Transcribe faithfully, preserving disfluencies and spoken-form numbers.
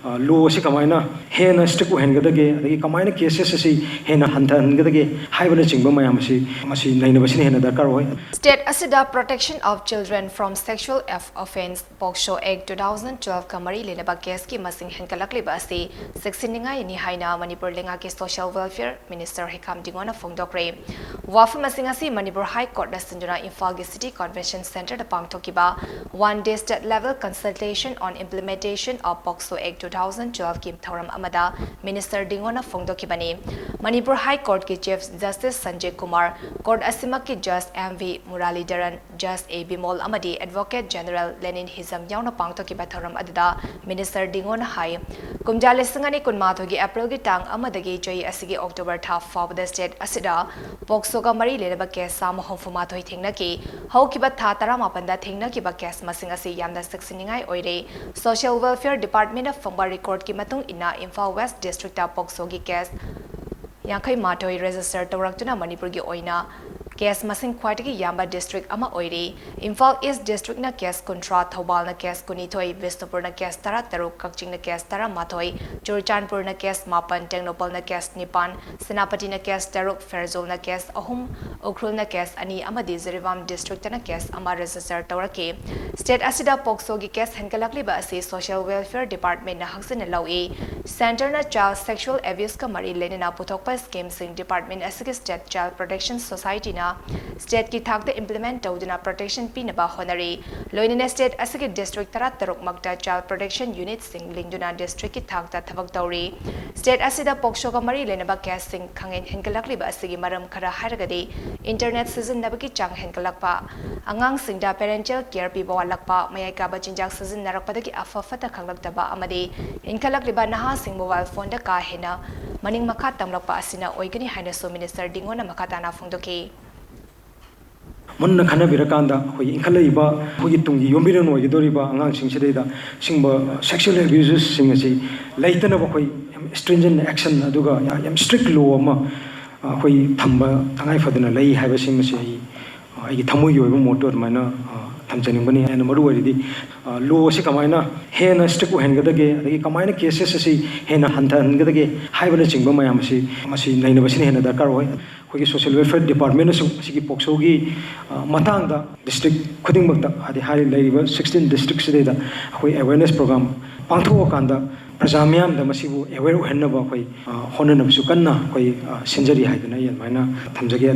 ꯂꯣ ꯑꯁꯤ ꯀꯃꯥꯏꯅ ꯍꯦꯟꯅ ꯏꯁꯇ꯭ꯔꯤꯛ ꯑꯣꯏꯍꯟꯒꯗꯒꯦ, ꯑꯗꯒꯤ ꯀꯃꯥꯏꯅ ꯀꯦꯁꯦꯁ ꯑꯁꯤ ꯍꯦꯟꯅ ꯍꯟꯊꯍꯟꯒꯗꯒꯦ ꯍꯥꯏꯕꯅꯆꯤꯡꯕ ꯃꯌꯥꯝ ꯑꯁꯤ ꯃꯁꯤ ꯅꯩꯅꯕꯁꯤꯅ ꯍꯦꯟꯅ ꯗꯔꯀꯥꯔ ꯑꯣꯏ꯫ State ꯑꯁꯤꯗ Protection of Children from Sexual Offence, POCSO Act two thousand twelve ꯀ ꯃꯔꯤ ꯂꯩꯅꯕ ꯀꯦꯁꯀꯤ ꯃꯁꯤꯡ ꯍꯦꯟꯒꯠꯂꯛꯂꯤꯕ ꯑꯁꯤ ꯆꯦꯛꯁꯤꯟꯅꯤꯡꯉꯥꯏꯅꯤ ꯍꯥꯏꯅ ꯃꯅꯤꯄꯨꯔ ꯂꯩꯉꯥꯛꯀꯤ Social Welfare Minister ꯍꯤꯈꯥꯝ ꯗꯤꯡꯒꯣꯅ ꯐꯣꯡꯗꯣꯛꯈ꯭ꯔꯦ꯫ ꯋꯥꯐꯝ ꯑꯁꯤꯡ ꯑꯁꯤ ꯃꯅꯤꯄꯨꯔ ꯍꯥꯏ ꯀꯣꯔꯠꯅ ꯁꯤꯟꯗꯨꯅ ꯏꯝꯐꯥꯜꯒꯤ City Convention Centreꯗ ꯄꯥꯡꯊꯣꯛꯈꯤꯕ One Day State Level Consultation on Implementation of POCSO Act two thousand twelve ꯀꯤ ꯊꯧꯔꯝ ꯑꯃꯗ Minister ꯗꯤꯡꯒꯣꯅ ꯐꯣꯡꯗꯣꯛꯈꯤꯕꯅꯤ꯫ ꯃꯅꯤꯄꯨꯔ ꯍꯥꯏ ꯀꯣꯔꯠꯀꯤ Chief Justice Sanjay Kumar, court ꯑꯁꯤꯃꯛꯀꯤ Judge M V Muralidharan, Judge A Bimol ꯑꯃꯗꯤ Advocate General Lenin Hijam ꯌꯥꯎꯅ ꯄꯥꯡꯊꯣꯛꯈꯤꯕ ꯊꯧꯔꯝ ꯑꯗꯨꯗ Minister ꯗꯤꯡꯒꯣꯅ ꯍꯥꯏ, ꯀꯨꯝꯖꯥ ꯂꯤꯁꯤꯡ ꯑꯅꯤ ꯀꯨꯟꯃꯥꯊꯣꯏꯒꯤ April ꯒꯤ ꯇꯥꯡ ꯑꯃꯗꯒꯤ ꯆꯍꯤ ꯑꯁꯤꯒꯤ October ꯊꯥ ꯐꯥꯎꯕꯗ state ꯑꯁꯤꯗ POCSOꯒ ꯃꯔꯤ ꯂꯩꯅꯕ ꯀꯦꯁ ꯆꯥꯝꯃ ꯍꯨꯝꯐꯨ ꯃꯥꯊꯣꯏ ꯊꯦꯡꯅꯈꯤ꯫ ꯍꯧꯈꯤꯕ ꯊꯥ ꯇꯔꯥꯃꯥꯄꯟꯗ ꯊꯦꯡꯅꯈꯤꯕ ꯀꯦꯁ ꯃꯁꯤꯡ ꯑꯁꯤ ꯌꯥꯝꯅ ꯆꯦꯛꯁꯤꯟꯅꯤꯡꯉꯥꯏ ꯑꯣꯏꯔꯦ꯫ Social Welfare Departmentꯅ ꯐꯪꯕ ꯔꯤꯀꯣꯔꯠꯀꯤ ꯃꯇꯨꯡ ꯏꯟꯅ ꯏꯝꯐꯥꯜ West Districtꯇ POCSOꯒꯤ ꯀꯦꯁ ꯌꯥꯡꯈꯩ ꯃꯥꯊꯣꯏ register ꯇꯧꯔꯛꯇꯨꯅ ꯃꯅꯤꯄꯨꯔꯒꯤ ꯑꯣꯏꯅ ꯀꯦꯁ ꯃꯁꯤꯡ ꯈ꯭ꯋꯥꯏꯗꯒꯤ ꯌꯥꯝꯕ district ꯑꯃ ꯑꯣꯏꯔꯤ꯫ ꯏꯝꯐꯥꯜ East Districtꯅ ꯀꯦꯁ ꯀꯨꯟꯊ꯭ꯔꯥ, ꯊꯧꯕꯥꯜꯅ ꯀꯦꯁ ꯀꯨꯟꯅꯤꯊꯣꯏ, ꯕꯤꯁꯅꯨꯄꯨꯔꯅ ꯀꯦꯁ ꯇꯔꯥꯇꯔꯨꯛ, ꯀꯛꯆꯤꯡꯅ ꯀꯦꯁ ꯇꯔꯥꯃꯥꯊꯣꯏ, ꯆꯨꯔꯆꯥꯟꯄꯨꯔꯅ ꯀꯦꯁ ꯃꯥꯄꯟ, ꯇꯦꯡꯅꯧꯄꯜꯅ ꯀꯦꯁ ꯅꯤꯄꯥꯟ, ꯁꯦꯅꯥꯄꯇꯤꯅ ꯀꯦꯁ ꯇꯔꯨꯛ, ꯐꯦꯔꯖꯣꯜꯅ ꯀꯦꯁ ꯑꯍꯨꯝ, ꯎꯈ꯭ꯔꯨꯜꯅ ꯀꯦꯁ ꯑꯅꯤ ꯑꯃꯗꯤ ꯖꯤꯔꯤꯕꯥꯝ Districtꯇꯅ ꯀꯦꯁ ꯑꯃ register ꯇꯧꯔꯛꯈꯤ꯫ State ꯑꯁꯤꯗ POCSOꯒꯤ ꯀꯦꯁ ꯍꯦꯟꯒꯠꯂꯛꯂꯤꯕ ꯑꯁꯤ Social Welfare Departmentꯅ ꯍꯛꯆꯤꯟꯅ ꯂꯧꯏ꯫ Centreꯅ child sexual abuseꯀ ꯃꯔꯤ ꯂꯩꯅꯅ ꯄꯨꯊꯣꯛꯄ schemeꯁꯤꯡ department ꯑꯁꯤꯒꯤ State Child Protection Societyꯅ stateꯀꯤ ꯊꯥꯛꯇ implement ꯇꯧꯗꯨꯅ protection ꯄꯤꯅꯕ ꯍꯣꯠꯅꯔꯤ꯫ ꯂꯣꯏꯅꯅ state ꯑꯁꯤꯒꯤ district ꯇꯔꯥꯇꯔꯨꯛꯃꯛꯇ child protection unitꯁꯤꯡ ꯂꯤꯡꯗꯨꯅ districtꯀꯤ ꯊꯥꯛꯇ ꯊꯕꯛ ꯇꯧꯔꯤ꯫ State ꯑꯁꯤꯗ POCSOꯒ ꯃꯔꯤ ꯂꯩꯅꯕ ꯀꯦꯁꯁꯤꯡ ꯈꯪꯍꯦꯟ ꯍꯦꯟꯒꯠꯂꯛꯂꯤꯕ ꯑꯁꯤꯒꯤ ꯃꯔꯝ ꯈꯔ ꯍꯥꯏꯔꯒꯗꯤ, internet ꯁꯤꯖꯤꯟꯅꯕꯒꯤ ꯆꯥꯡ ꯍꯦꯟꯒꯠꯂꯛꯄ, ꯑꯉꯥꯡꯁꯤꯡꯗ parental care ꯄꯤꯕ ꯋꯥꯠꯂꯛꯄ, ꯃꯌꯥꯏ ꯀꯥꯕ ꯆꯤꯟꯖꯥꯛ ꯁꯤꯖꯤꯟꯅꯔꯛꯄꯗꯒꯤ ꯑꯐ ꯐꯠꯇ ꯈꯪꯂꯛꯇꯕ ꯑꯃꯗꯤ ꯏꯟꯈꯠꯂꯛꯂꯤꯕ ꯅꯍꯥꯁꯤꯡ mobile phoneꯗ ꯀꯥ ꯍꯦꯟꯅ ꯃꯅꯤꯡ ꯃꯈꯥ ꯇꯝꯂꯛꯄ ꯑꯁꯤꯅ ꯑꯣꯏꯒꯅꯤ ꯍꯥꯏꯅꯁꯨ Minister ꯗꯤꯡꯒꯣꯅ ꯃꯈꯥ ꯇꯥꯅ ꯐꯣꯡꯗꯣꯛꯈꯤ꯫ ꯃꯨꯟꯅ ꯈꯟꯅꯕꯤꯔꯀꯥꯟꯗ ꯑꯩꯈꯣꯏꯒꯤ ꯏꯟꯈꯠꯂꯛꯏꯕ ꯑꯩꯈꯣꯏꯒꯤ ꯇꯨꯡꯒꯤ ꯌꯨꯝꯕꯤꯔꯦꯟ ꯑꯣꯏꯒꯗꯧꯔꯤꯕ ꯑꯉꯥꯡꯁꯤꯡꯁꯤꯗꯩꯗ ꯁꯤꯒꯨꯝꯕ sexual abusesꯁꯤꯡ ꯑꯁꯤ ꯂꯩꯇꯅꯕ ꯑꯩꯈꯣꯏ ꯌꯥꯝ stringent action ꯑꯗꯨꯒ ꯌꯥꯝ strict law ꯑꯃ ꯑꯩꯈꯣꯏ ꯊꯝꯕ ꯇꯉꯥꯏ ꯐꯗꯅ ꯂꯩ ꯍꯥꯏꯕꯁꯤꯃꯁꯤ ꯑꯩ ꯑꯩꯒꯤ ꯊꯃꯣꯏꯒꯤ ꯑꯣꯏꯕ ꯃꯣꯠꯇꯣ ꯑꯗꯨꯃꯥꯏꯅ ꯊꯝꯖꯅꯤꯡꯕꯅꯤ꯫ ꯍꯦꯟꯅ ꯃꯔꯨ ꯑꯣꯏꯔꯤꯗꯤ, ꯑ, law ꯑꯁꯤ ꯀꯃꯥꯏꯅ ꯍꯦꯟꯅ strict ꯑꯣꯏꯍꯟꯒꯗꯒꯦ, ꯑꯗꯒꯤ ꯀꯃꯥꯏꯅ cases ꯑꯁꯤ ꯍꯦꯟꯅ ꯍꯟꯊꯍꯟꯒꯗꯒꯦ ꯍꯥꯏꯕꯅꯆꯤꯡꯕ ꯃꯌꯥꯝ ꯑꯁꯤ, ꯃꯁꯤ ꯅꯩꯅꯕꯁꯤꯅ ꯍꯦꯟꯅ ꯗꯔꯀꯥꯔ ꯑꯣꯏ꯫ ꯑꯩꯈꯣꯏꯒꯤ social welfare departmentꯅꯁꯨ ꯃꯁꯤꯒꯤ POCSOꯒꯤ, ꯑ, ꯃꯇꯥꯡꯗ district ꯈꯨꯗꯤꯡꯃꯛꯇ, ꯍꯥꯏꯗꯤ ꯍꯥꯏꯔꯤꯕ ꯂꯩꯔꯤꯕ sixteen districtꯁꯤꯗꯩꯗ ꯑꯩꯈꯣꯏ awareness program ꯄꯥꯡꯊꯣꯛꯑꯀꯥꯟꯗ ꯄ꯭ꯔꯖꯥ ꯃꯤꯌꯥꯝꯗ ꯃꯁꯤꯕꯨ aware ꯑꯣꯏꯍꯟꯅꯕ ꯑꯩꯈꯣꯏ, ꯑ, ꯍꯣꯠꯅꯅꯕꯁꯨ ꯀꯟꯅ ꯑꯩꯈꯣꯏ, ꯑ, ꯁꯤꯟꯖꯔꯤ ꯍꯥꯏꯗꯨꯅ ꯑꯩ ꯑꯗꯨꯃꯥꯏꯅ ꯊꯝꯖꯒꯦ꯫